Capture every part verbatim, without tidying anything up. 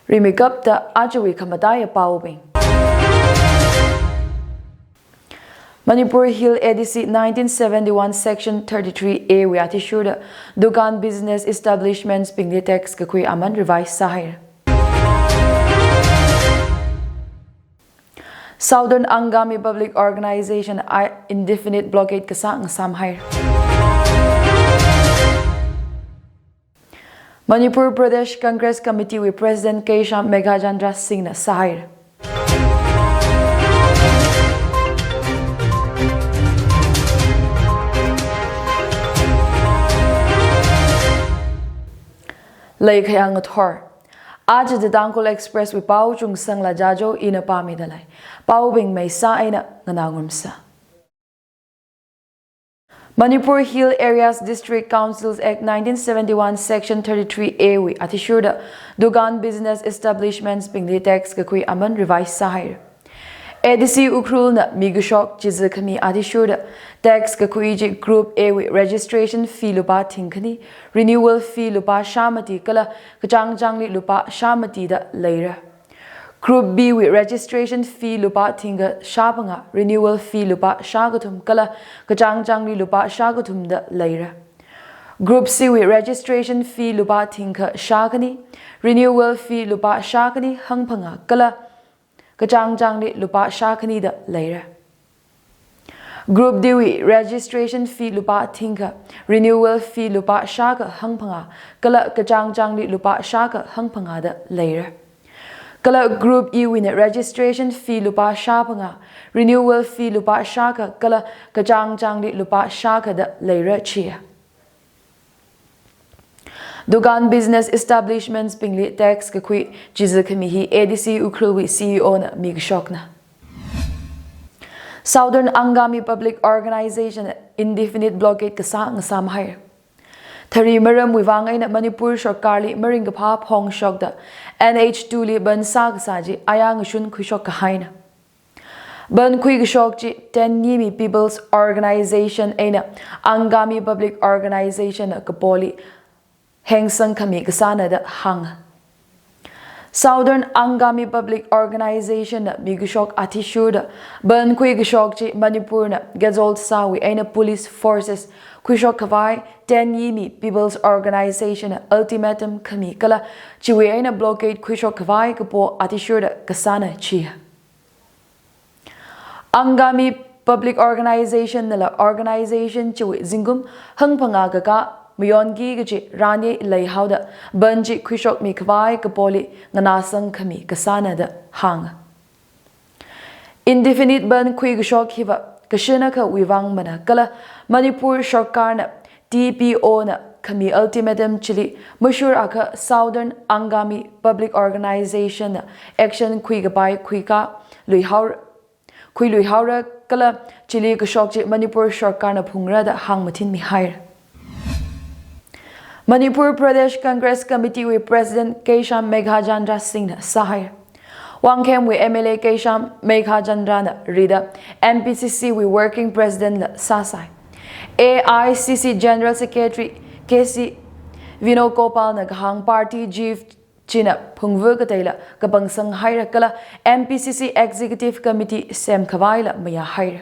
Rimeikapta ajawui khamataiya paobing. Manipur Hill A D C nineteen seventy-one Section thirty-three A wui athishurda dukan business establishments bingli tax kakhui aman revise sāhaira. Southern Angami Public Organization I indefinite blockade kasā ngasāmhaira. Manipur Pradesh Congress Committee wui President Keisham Meghachandra Singh na sāhaira. Leikhayang ngathor. Aja The Tangkhul Express wui pao Chungsangla Jajo ina pāmidalei. Paobing meisā eina nganā ngarumsa. Manipur Hill Areas District Councils Act nineteen seventy-one Section thirty-three A wui athishurda dukan business establishments bingli tax kakhui aman revise sāhaira. A D C Ukhrul na mikashok chiza khami athishurda tax kakhui chi Group A wui registration fee lupā thingkhani, renewal fee lupā shāmati kala kachāngchāngli lupā shāmati da leira. Group B wui registration fee lupā thingkha shāphangā, renewal fee lupā shākathum kala kachāngchāngli lupā shākathum da leira. Group C wui registration fee lupā thingkha shākhani, renewal fee lupā shākhani hangphangā kala kachāngchāngli lupā shākhani da leira. Group D wui registration fee lupā thingkha, renewal fee lupā shākha hangphangā, kala kachāngchāngli lupā shākha hangphangā da leira. Kala Group E wuina registration fee lupā shāphangā, renewal fee lupā shākha, kala kachāngchāngli lupā shākha da leira chiya. Dukan business establishments bingli tax kakhui chiza khami hi A D C Ukhrul wui C E O na mikashokna. Southern Angami Public Organization indefinite blockade kasā ngasāmhaira. Thari maramwui vang eina Manipur sarkarli maringkaphā phongshokda N H two li bandh sākasā chi aya ngashun khuishok kahaina. Bandh khuikashok chi Tenyimi People's Organization eina Angami Public Organization na kapoli hengsang khami kasāna da hānga. Southern Angami Public Organization na mikashok athishurda bandh khuikashok chi Manipur na gazol sāwui eina police forces khuishok khavai Tenyimi People's Organization na ultimatum khami kala chiwui eina blockade khuishok khavai kapo athishurda kasāna chiya. Angami Public Organization nala organization chiwui zingkum hangphangā kakā mayonki kachi ranye leihaoda bandh chi khuishokmi khavai kapoli nganāsang khami kasāna da hānga. Indefinite bandh khuikashok hiva kashin akhawui vang mana kala Manipur sarkarna T P O na khami ultimatum chili mashur akha Southern Angami Public Organization na action khuikapai khuikā luihaora, khuiluihaora kala chili kashok chi Manipur sarkarna phungra da hāngmathinmihaira. Manipur Pradesh Congress Committee wui President Keisham Meghachandra Singh na sāhaira. Wangkhemwui M L A Keisham Meghachandra na rida M P C C wui Working President la sāsai. A I C C General Secretary K C Venugopal na kahāng party chief china phungvu kateila kapangsang haira kala M P C C Executive Committee sem khavaila mayā haira.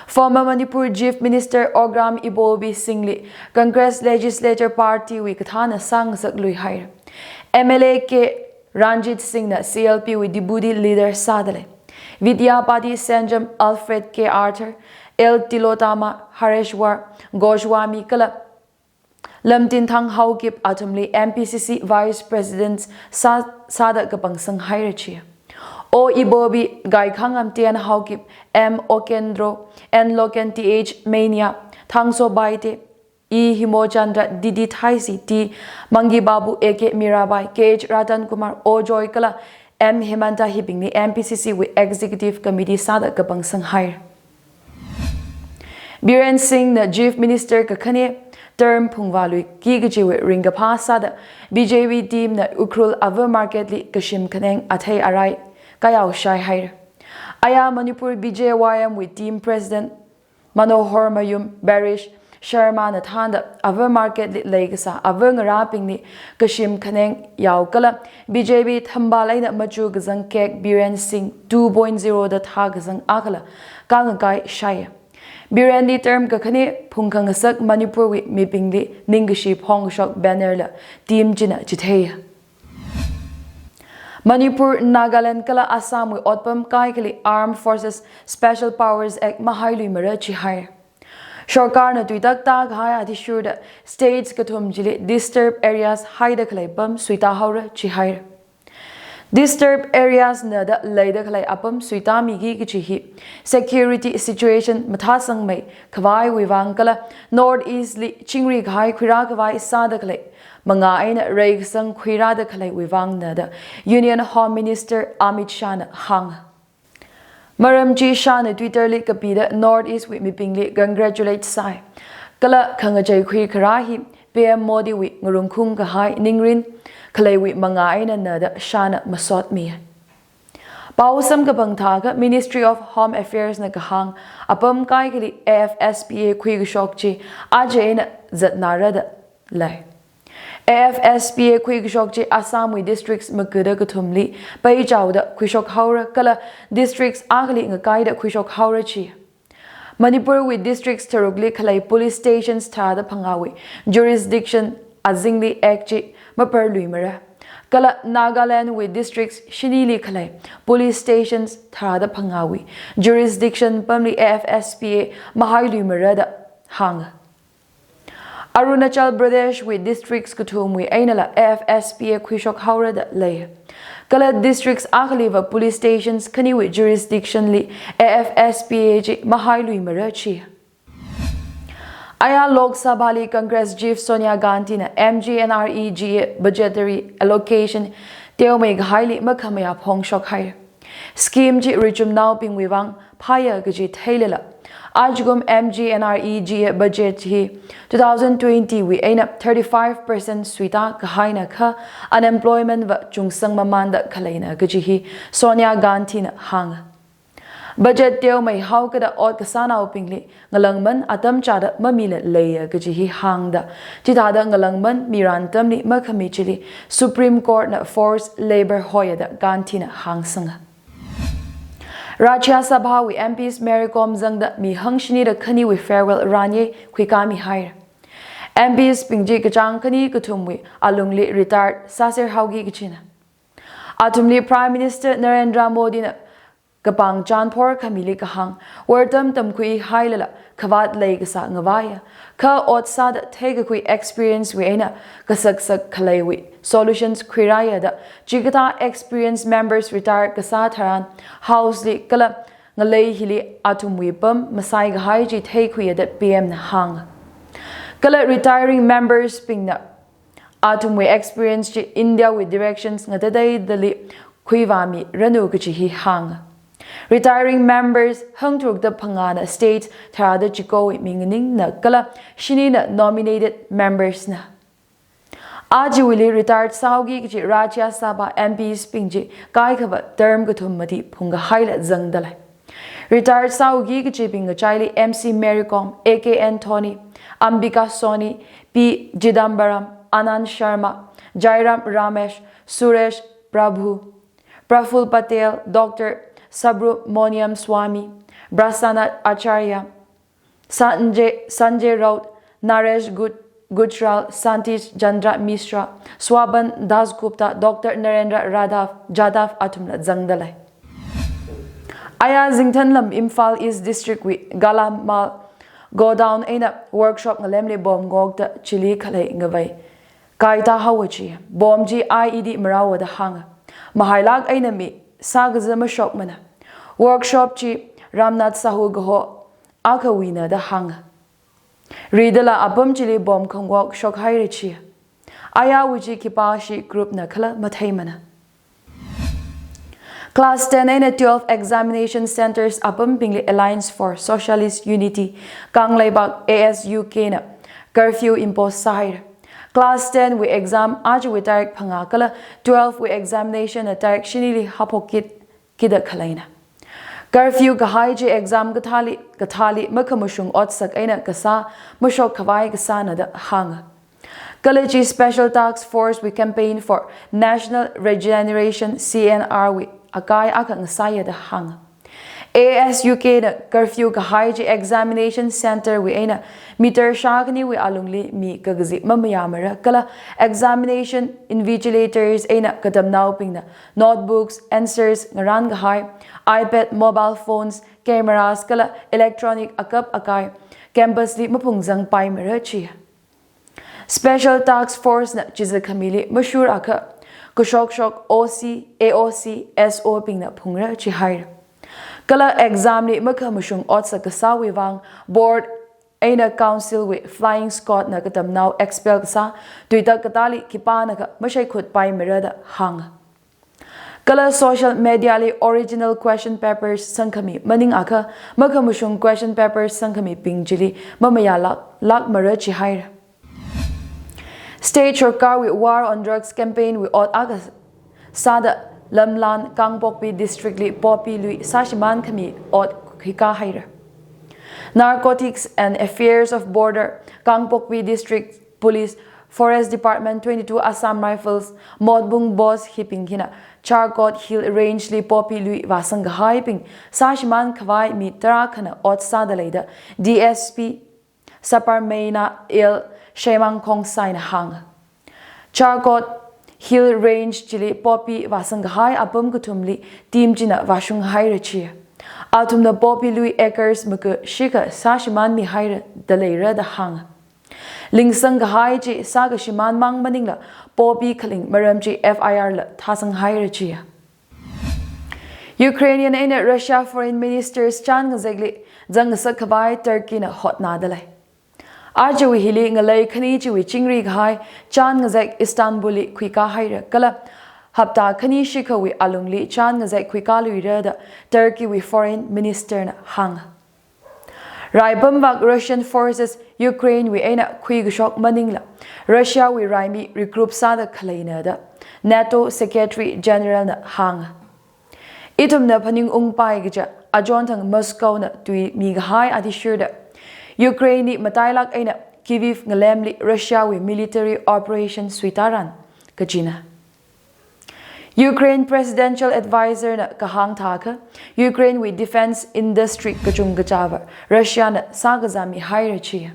Former Manipur Chief Minister Ogram Ibobi Singh li Congress Legislature Party wui kathāna sāngasak lui haira. M L A K Ranjit Singh na C L P wui Deputy Leader sādalei. Vidyapati Sanjam, Alfred K Arthur, L Tilottama, Hareshwar Goswami kala Lamtinthang Haokip athumli M P C C Vice President sā, sāda kapangsang haira chiya. O Ibobi, Gaikhangam T N Haokip, M Okendro, N Loken, Th Mania, Thangso Baite, E Himochandra, D D Thaisi, T Mangi Babu, A K Mirabai, K H Ratan Kumar, O Joy kala M Hemanta hibingli M P C C wui Executive Committee sāda kapangsang haira. Biren Singh na Chief Minister kakhane term phungvāluiki kachiwui ringkaphā sāda B J P team na Ukhrul Ava Market li kashim khaneng athei arai kayao shai haira. Aya Manipur B J Y M wui team president Manohar Mayum, Bearish Sharma na thānda ava market li leikasā ava ngarābingli kashim khaneng yao kala B J P thambal eina machu kazang cake Biren Singh two point zero da thā kazang akhala kangakai shai. Biren li term kakhane phungkhangasak Manipur wui mibingli ningkashi phongkashok banner la team china chithei. Manipur, Nagaland kala Assam wui otpam kaikhali Armed Forces Special Powers Act mahailuimara chihai. Sorkarna tuitak tākahai athishurda states kathum chili disturbed areas haida khalei apam suitā haora chihai. Disturbed areas na da leida khalei apam suitāmiki kachi hi security situation mathāsangmei khavaiwui vang kala North East li chingri kahai khuirā khavai sāda khalei mangā eina reikasang khuirāda khaleiwui vang na da Union Home Minister Amit Shah na hāng. Maram chi Shah na Twitter li kapida North East wui mibingli congratulate sai. Kala khangachei khui kharā hi P M Modi wui ngarumkhung kahai ningrin khaleiwui mangā eina na da Shah na masotmi. Pao samkaphang thākha Ministry of Home Affairs na kahāng apam kaikhali A F S P A khuikashok chi aja eina zatnara da lei. A F S P A khuikashok chi Assam wui districts magada kathumli peichaoda khuishok haora kala districts akhali ngakaida khuishok haora chi. Manipur wui districts tharukli khalei police stations tharāda phangāwui jurisdiction azingli act chi maparluimara. Kala Nagaland wui districts shinili khalei police stations tharāda phangāwui jurisdiction apamli A F S P A mahailuimara da hāng. Arunachal Pradesh wui districts kathumwui einala A F S P A khuishok haora da lei. Kala districts akhaliva police stations khaniwui jurisdiction li A F S P A chi mahailuimara chi. Aya Lok Sabha li Congress Chief Sonia Gandhi na M G N R E G A budgetary allocation teomei kahaili makhamayā phongshok hai. Scheme chi richumnaobingwui vang phāya kaji theilala, ajakum M G N R E G A budget hi two thousand twenty wui eina thirty-five percent suitā kahaina kha unemployment va chungsang mamanda khaleina kaji hi Sonia Gandhi na hāng. Budget teomei haokada ot kasānaobingli ngalāngman atam chāda mamila leiya kaji hi hāngda, chithāda ngalāngman miran atamli makhami chili Supreme Court na forced labour hoiya da Gandhi na hāngsanga. Rajya Sabha wui M Ps Mary Kom zangda mi hangshini da khaniwui farewell ranye khuikāmi haira. M Ps bing chi kachāng khani kathumwui alungli retired sāser haoki kachina. Athumli Prime Minister Narendra Modi na kapang chanphor khamili kahāng, wortam tamkhui hailala khavāt leikasā ngavaiya, kha ot sāda theikakhui experience wui eina kasaksak khaleiwui solutions khuiraiya da, chikathā experience members retire kasā tharan House li kala ngalei hili athumwui pam masai kahai chi theikhuiya da P M na hāng. Kala retiring members bingna athumwui experience chi India wui directions ngatateidali khuivāmiranu kaji hi hāng. Retiring members hangtharukda phangāna state tharāda chikowui mi nganingna kala shinina nominated members na. Aja wuili retired sāhaoki kaji Rajya Sabha M Ps bing chi kaikhava term kathum mati phungkahaila zangda lei. Retired sāhaoki kajibing ngachaili M C Mary Kom, A K Anthony, Ambika Soni, P Chidambaram, Anand Sharma, Jairam Ramesh, Suresh Prabhu, Praful Patel, Doctor Subrahmanyam Swamy, Prasanna Acharya, Sanjay, Sanjay Raut, Naresh Gu-, Gujral, Satish Chandra Mishra, Swapan Dasgupta, Doctor Narendra Radhav, Jadhav athumla zangda lei. Aya zingthanlam Imphal East District wui Galamal godown eina workshop ngalemli bomb ngokta chili khalei ngavei kaitā haowa chi. Bomb chi I E D marāhaowa da hānga. Mahailāk eina mi sākaza mashokmana. Workshop chi Ramnath Sahu kaho akhawuina da hānga. Ridala apam chili bomb khangok shokhaira chi. Ayawui chi khipāshi group na khala matheimana. Class ten eina twelve examination centres apambingli Alliance for Socialist Unity, Kangleipak, A S U K na curfew impose sāhaira. Class ten wui exam ajawui tarik phangā kala twelve wui examination na tarik shinili haophok kit, kida khaleina. Curfew kahai chi exam kathāli, kathāli makhamashung otsak eina kasā, mashok khavai kasāna da hānga. Kala chi Special Task Force wui campaign for National Regeneration, C N R wui akai akha ngasāya da hānga. A S U K na curfew kahai chi examination center wui eina meter shākhaniwui alungli mi kakazip mamayāmara, kala examination invigilators eina katamnaobingna notebooks, answers ngarān kahai, iPad, mobile phones, cameras kala electronic akap akai campus li maphungzangpaimara chi. Special Task Force na chizakhamili mashurakha kashokshok O C, A O C, S O bingna phungra chihaira. Kala exam li makhamashung otsak kasāwui vang board eina council wui flying squad na katamnao expel kasā, tuitak katāli khipānakha mashaikhutpaimara da hānga. Kala social media li original question papers sangkhami maningakha makhamashung question papers sangkhamibing chili mamayālāk, lākmara chihaira. State sorkarwui War on Drugs campaign wui ot akha sāda Lamlan Kangpokpi District li poppy lui sāshimānkhami ot khuikāhaira. Narcotics and Affairs of Border, Kangpokpi District Police, Forest Department, twenty-two Assam Rifles, Motbung Boss hibing hina Charkot Hill Range li poppy lui vāsangkahaibing sāshimān khavai mi tarākhana ot sāda lei da D S P Saparmeina L Shemang Khongsai na hānga. Charkot Hill Range chili poppy vāsangkahai apam kathumli team china vāshunghaira chi. Athumna poppy lui acres maku shikha sāshimānmihaira da leira da hānga. Lingsangkahai chi sākashimān mang maningla poppy khaling maram chi F I R la thāsanghaira chi. Ukrainian eina Russia Foreign Ministers chān ngazekli zangngasak khavai Turkey na hotnada lei. Ajawui hili ngalei khani chiwui chingri kahai chān ngazek Istanbul li khuikāhaira kala hapta khani shikhawui alungli chān ngazek khuikāluira da Turkey wui Foreign Minister na hānga. Raipamvak Russian forces Ukraine wui eina khuikashok maningla Russia wui raimi regroup sāda khaleina da NATO Secretary General na hānga. Ithumna phaningungpai kaja achonthang Moscow na tui mikahai athishurda Ukraine li matailāk eina Kyiv ngalemli Russia wui military operation suitaran kajina. Ukraine Presidential Advisor na kahāng thākha, Ukraine wui defense industry kachungkachava Russia na sākazāmihaira chi.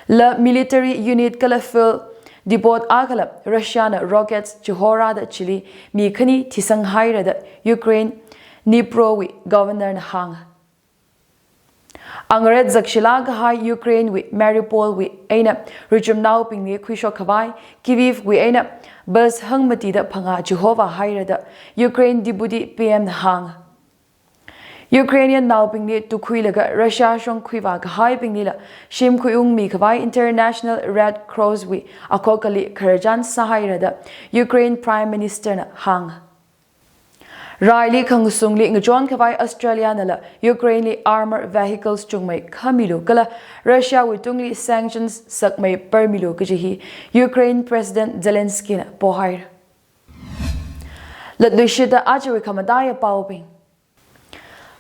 La military unit kala field depot akhala Russia na rockets chihorāda chili mi khani thisanghaira da Ukraine Dnipro wui governor na hānga. Angaret zakshilāk kahai Ukraine wui Mariupol wui eina ruchumnaobingli khuishok khavai Kyiv wui eina bus hangmatida phangā chihova haira da Ukraine Deputy P M na hānga. Ukrainian naobingli tukhuilaga Russia shong khuivā kahaibinglila shim khuiungmi khavai International Red Cross wui akhokali khararchan sāhaira da Ukraine Prime Minister na hānga. Raili khangasungli ngachon khavai Australia nala Ukraine li armor vehicles chungmei khamilu kala Russia wui tungli sanctions sakmei parmilu kaji hi Ukraine President Zelensky na pohaira. Latluishida ajawui khamataiya paobing.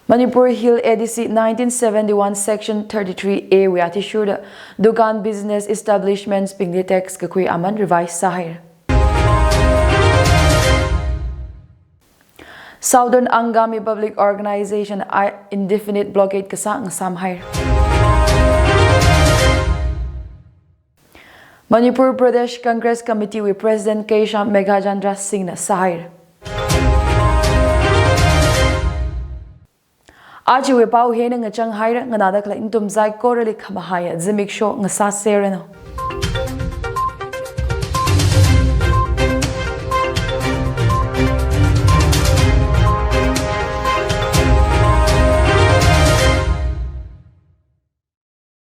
Manipur Hill A D C nineteen seventy-one Section thirty-three A wui athishurda dukan business establishments bingli tax kakhui aman revise sāhaira. Southern Angami Public Organization I indefinite blockade kasā ngasāmhaira. Manipur Pradesh Congress Committee wui President Keisham Meghachandra Singh na sāhaira. Ajawui pao hina ngachanghaira, nganāda khalei nathum saikorali khamahaiya zimiksho ngasāseranu.